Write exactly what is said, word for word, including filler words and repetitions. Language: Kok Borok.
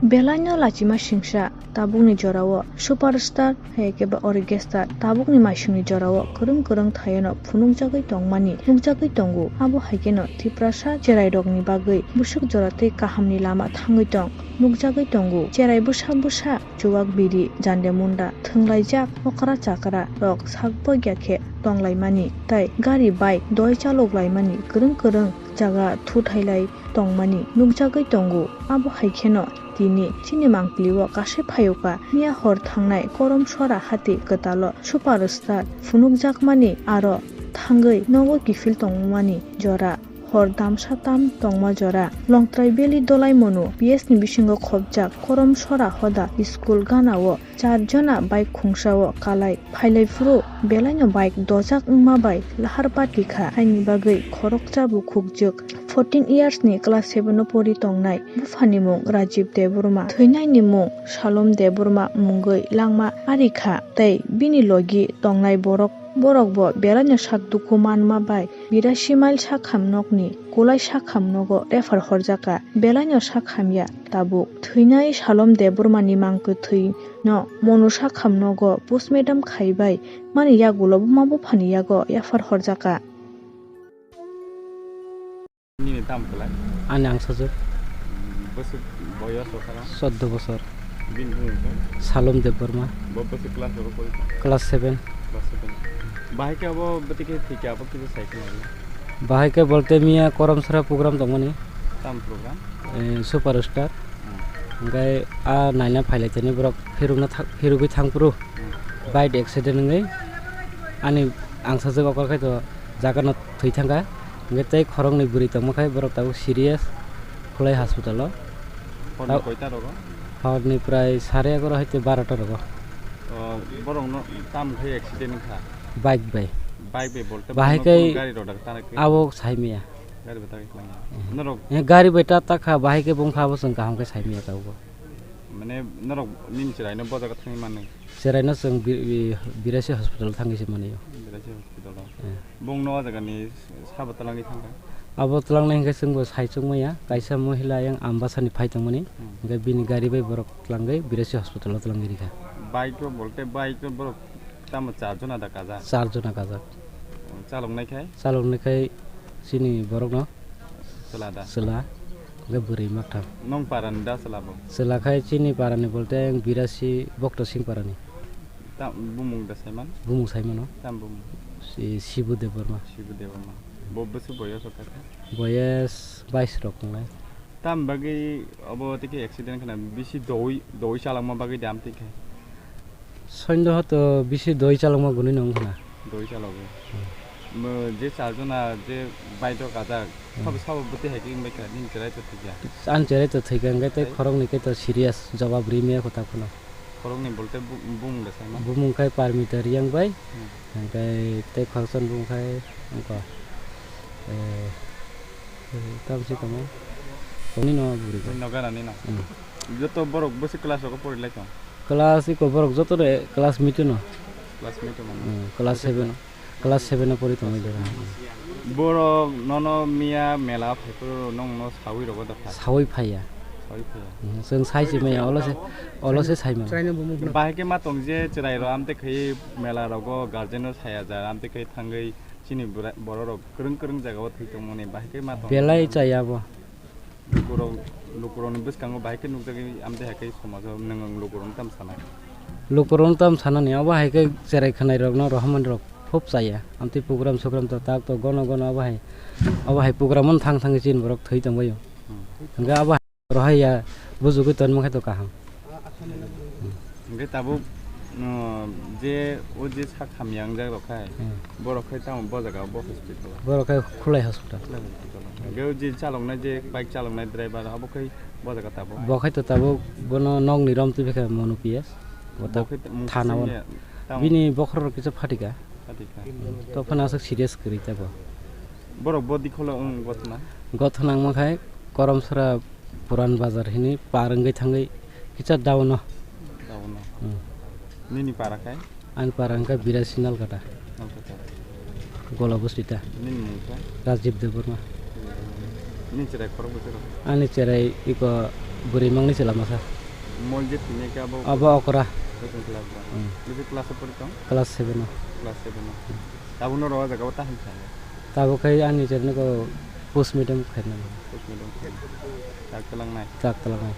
Belaino lachima singsa tabukni jorao superstar hai khe ba orchestra tabukni maisingni jorao kwrwng kwrwng thaiono phunukjagwi tongmani nukjagwi tongo. Abo hai kheno Tiprasa cherairokni bagwi bwswk jora tei kahamni lama thangwi tong nukjagwi tongo. Cherai bwsa bwsa, chuwak biri, jande munda thwnglaijak, okra chakra rok sak bokya khe tonglaimani tei gari bike doi chaloklaimani kwrwng kwrwng jaga thuthailai tongmani nukjagwi tongo. Abo hai kheno tini chini mangpili o kasai phayokha. Miya hor thangnai Korom Sora hati kwtalo superstar phunukjakmani aro thangwi nogo kiphil tongmani jora, hor damsa tam tongma jora. Longtrai Valley Dolaimonu P S ni bisingo khopjak Korom Sora hoda school gana o char jona bike khungsa o kalai phailai phuru belaino bike dojak wngma bai lahar pati kha. Haini bagwi khoroksa bukhukjwk fourteen years ni class seven o pori tongnai buphani mung Rajiv Debbarma, thwinaini mung Salom Debbarma mungwi langma ari kha tei bini logi tongnai borok, borok bo belaino sak dukhu manma bai birasi mile sakham nokni kulai sakham nogo refer horjaka. Belaino sak hamya tabuk. Thwinai Salom Debbarmani mangkwthwi no Monusa khamnogo postmortem khaibai mani yagulo buma buphani yago yaphar horjaka. Nini tam kwlai? Ani angsajwk. Bwswk boyos o khara? Chwddo bosor. Bini bumung khe? Salom Debbarma. Bo bwswk class o pori? Class seven. Class seven. Bahai khe abo bwtwi khe thwikha abo kisa sai khna? Bahai khe bolte miya Korom Sora program tongmani. Tam program? Eh, superstar. Hmm. Hingke a naina phailai tini borok phirukna thang, phirugwi thang phuru. Hmm. Bike accident wngwi ani angsajwk okor khai to jaga no thwi thangkha. Hingke tei khoroknwi bwrwi tongma khai borok tabuk serious khulai hospital o. Horni koita rogo? Horni prai sare egaroh hai tei barota rogo. O, borok no tam khai accident wngkha? Bike bai. Bike bai bolte bahai borok no khai kunu gari rok dak tana khe? Abo sai maya. Gari bai ta khe kwlangya. Eh. Norok eh, gari bai ta ta kha, bahai khe bung kha, abo chwng kaham khe sai maya tabuk. Mane norok nini chwraino bo jaga thangwi mannai? Chwraino chwng bi-, bi-, Birasi hospital thangwi se mani o. Birasi hospital o. Eh. Bung no o jaga ni sabo twlangwi thangkha? Abo twlangnai hwnkhe chwng bo sai chuk maya, kaisa mohila yang Ambasa ni phai tongmani, hmm, hwnkhe bini gari bai borok twlangwi Birasi hospital o twlangwi rikha. Bike o bolte bike o borok Tamo char jona da kajak? Char jona kajak. Chaloknai khai? Chaloknai khai chini borokno chwla da? Chwla, hwnkhe bwrwi maktham. Nong parani da chwla bo? Chwla khai chini parani bolte ang Birasi Bokto Singh parani. Ta-, bumung da saiman? Bumung saimano? Tam bumung? Si-, Sibu Debbarma. Sibu Debbarma. Bo bwswk boyos o kha khe? Boyes bais rok wngnai. Tam bagwi obo tei khe accident khna bisi doi, doi chalokma bagwi de amtwi khe? Sondeho to bisi doi chalokma gwnwi no wngkha na. Doi chalogo. Hmm. Mo je char jona je bike o kajak, hmm, sabo sabo bwtwi hai khe wngbai kha, nini cherai to thwikha. Ani cherai to thwikha, hwnkhe tei khoroknwi khe to serious, jobab ri maya kho ta phano. Khoroknwi bolte bu-, bumung da saima? Bumung khai Parmita Riyang bai, hmm, hwnkhe tei khoroksa bumung khai wngkha, eh, eh, tamsi tamo? Tongni no bwrwi bai. Nini no ganani no? Hmm. Joto borok bwswk class rogo pori lai tong? Class iko borok joto de classmate no. Classmate no? Hmm, class seven. Class seven o pori tongwi jora. Borok nono miya mela phaiphuru nongno sawi rogo da phai? Sawi phaiya. Sawi phaiya. Hmm, chwng sai se maya, olo se, olo se sai mano. Bahai khe ma tong je chwrai rok amtwi khai mela rogo guardian no saya ja amtwi khai thangwi chini bura-, borok rok kwrwng kwrwng jaga o thwi tongmani bahai khe ma tong. Belai chaya bo. Lukurok, lukurokni bwskango bahai khe nukjagwi amtwi hai khe somajo nwng lukurokno tamo sanai? Lukurokno tamo sanani, obo hai khe cherai khwnairokno rohormani rok khub chaya. Amtwi program sogram to tak to gono gono obo hai, obo hai program-o thang thangwi chini borok thwi tongbaio. Hmm. Hwnkhe abo hai rohorya bujugwi tonma khe to kaham. Hwnkhe tabuk, uh, je o je sak hamya wngjak rok khai, hmm, borok khai tamo bo jaga o bo hospital o? Borok khai Khulai hospital. Khulai hospital o. Hwnkhe o je chaloknai je bike chaloknai driver abo khai bo jaga tabuk? Bo khai to tabuk bono nokni rom twi kha Monu P S. Bo ta-, bo khai ta-, mung thana o. Singya tamo? Bini bokhorok rok kisa phatika. Phatika. Hmm. To phano aswk serious kwrwi ta bo. Borok bo dikholo wng gothna? Gothna wngma khai Koromsora Puran Bazar hini par wngwi thangwi kisa down o. Down o. Hmm. Nini para khai? Ani para wngkha Birasi Nalkata. Nalkata. Gola Bosti ta. Nini mung khe? Rajib Debbarma. Nini cherai khorok bwswk rok? Ani cherai iko Bwrwi mangni chwla masa. Mol je thwinai khe abo Abo okra. Kochong class ba? Hmm. Bisi class o pori tong? Class seven o. Class seven o. Tabukno rw o jaga o ta hinsa. Tabuk khai ani chwrwngno ko post mortem khaina. Post mortem khaina. Chak twlangnai. Chak twlangnai.